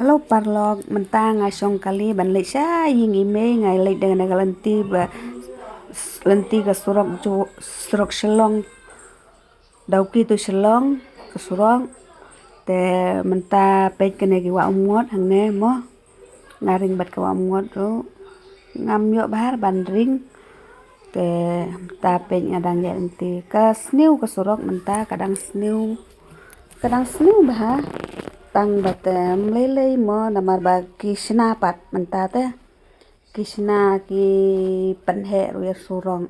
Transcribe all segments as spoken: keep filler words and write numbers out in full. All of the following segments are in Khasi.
Hello paralok, mynta nga shong kali ban leit sha ïing i mei, nga leit da ka lynti ba, lynti ka surok ju-, surok Shillong. Dawki to Shillong, ka surok. Te mynta peit kane ki wah umngot hangne mo. Nga ring bad ka wah umngot ruh. Ngam ïoh bha ban ring. Te mynta peit nga dang ïaid lynti. Ka sniew ka surok mynta ka dang sniew. Ka dang sniew bha. Tang ba te ym lei lei mo namar ba ki shna pat mynta te. Ki shna ki pynheh ruh ïa surok.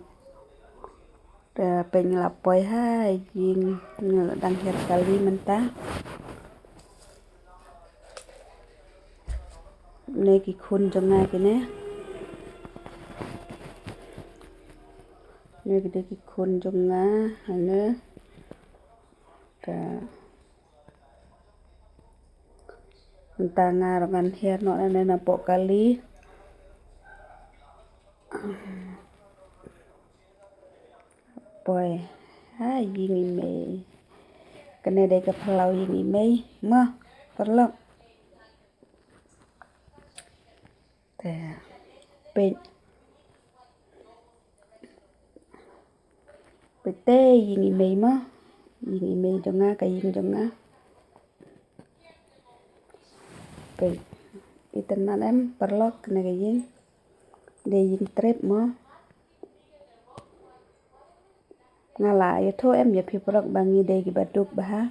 Te peit nga la poi ha ïing, nga la dang hiar kali mynta. Ne ki khun jong nga kine. Ne ki dei ki khun jong nga, ne. Te mynta nga ruh ngan hiar noh ne napoh kali. Poi ha ïing i mei. Kane dei ka phyllaw ïing i mei mo paralok. Te peit, peit te ïing i mei mo. Ïing i mei jong nga, ka ïing jong nga. Peit, itynnad em paralok, kane ka ïing. Dei ïing trep mo. Nga la ïathuh em ïa phi paralok ba ngi dei kiba duk bha.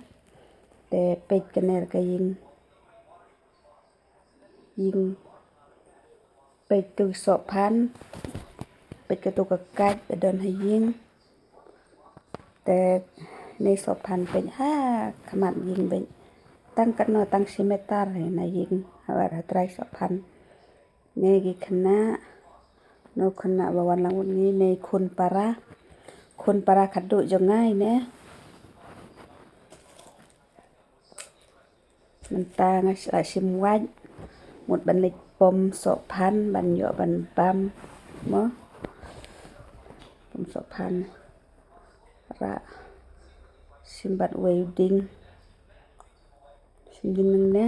Te peit kane ka ïing. Ïing. Peit tu sohphan. Peit katu ka kait ba don ha ïing. Te ne sohphan peit ha khmat ïing peit. Tang katno tang shi meter na ïing. Habar ha trai sohphan. Ne ki khynnah, no khynnah ba wan lang wut ngi, ne khun para. Khun para khadduh jong nga ne. Mynta nga la shim wait. Mut ban leit pom sohphan ban ïoh ban bam. Mo. Pom sohphan. Ra. Shim bad wei u dieng. Shim dieng nangne.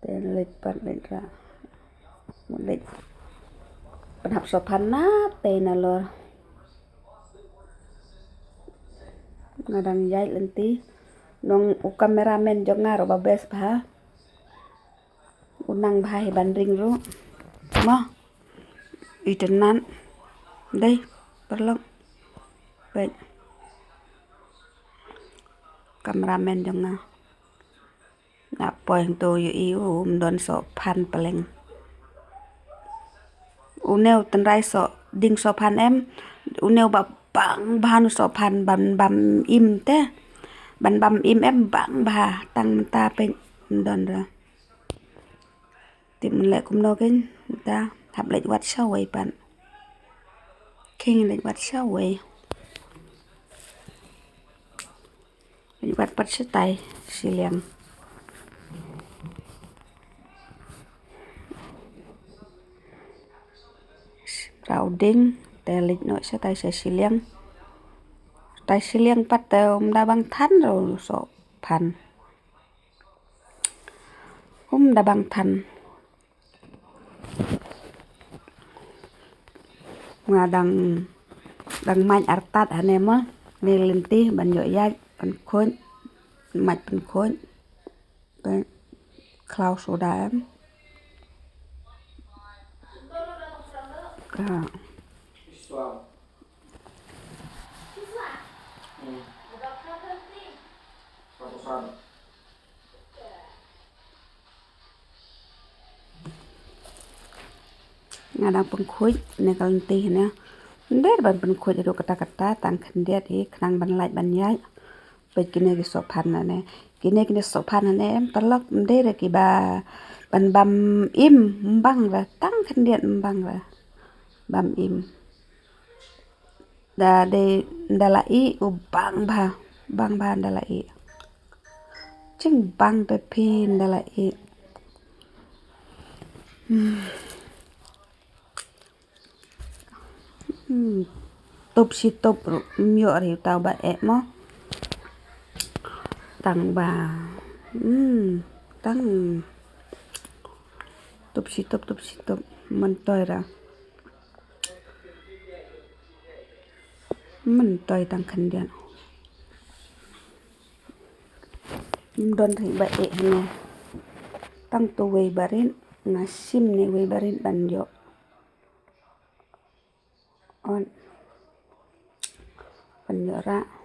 Te leit pat leit ra. Leit. Pynhap sohphan na te nalor. Nga dang ïaid lynti. Nong u cameraman jong nga ruh ba best bha. U nang bha hi ban ring ruh. Mo. Itynnad. Dei. Paralok. Peit. Cameraman jong nga. Nga poi hangto ïohi um don sohphan pleng. Une u tynrai soh, dieng sohphan em. Une u ba bang bha u sohphan ban bam im te. Ban bam im em bang bha tang mynta peit um don ra. Tip mynleh kumno kein mynta hap leit wat shawei pat. Khing leit wat shawei. Leit wat pat shatai shiliang. Rau ding te leit noh shatai sha shiliang. Tai shiliang pat te um da bang than rau sohphan. Um da bang than. Nga dang, dang mait artat hane mo. Ne lynti ban ïoh ïaid pynkhuid. Mait pynkhuid. Te khlaw soda em. Ka. Nga dang pynkhuid ne ka lynti ne. Ym dei ban pynkhuid ruh katta katta tang khyndiat hi khnang ban lait ban ïaid. Peit kine ki sohphan ne. Kine kine sohphan ne em paralok ym dei re kiba ban bam im ym bang re tang khyndiat ym bang re. Bam im. Da dei nda la ih u bang bha, bang bha nda la ih. Jingbang te phi nda la ih. Hmm. Hmm. Tup shi tup ruh ym ïoh ri uta u ba eh mo. Tang ba. Hmm. Tang. Shitup tup shitup. Myntoi ra. Myntoi tang khyndiat. Ym don ri ba eh ne. Tang tu wei barit. Nga shim ne wei barit ban ïoh. Ot. Ban ïoh ra.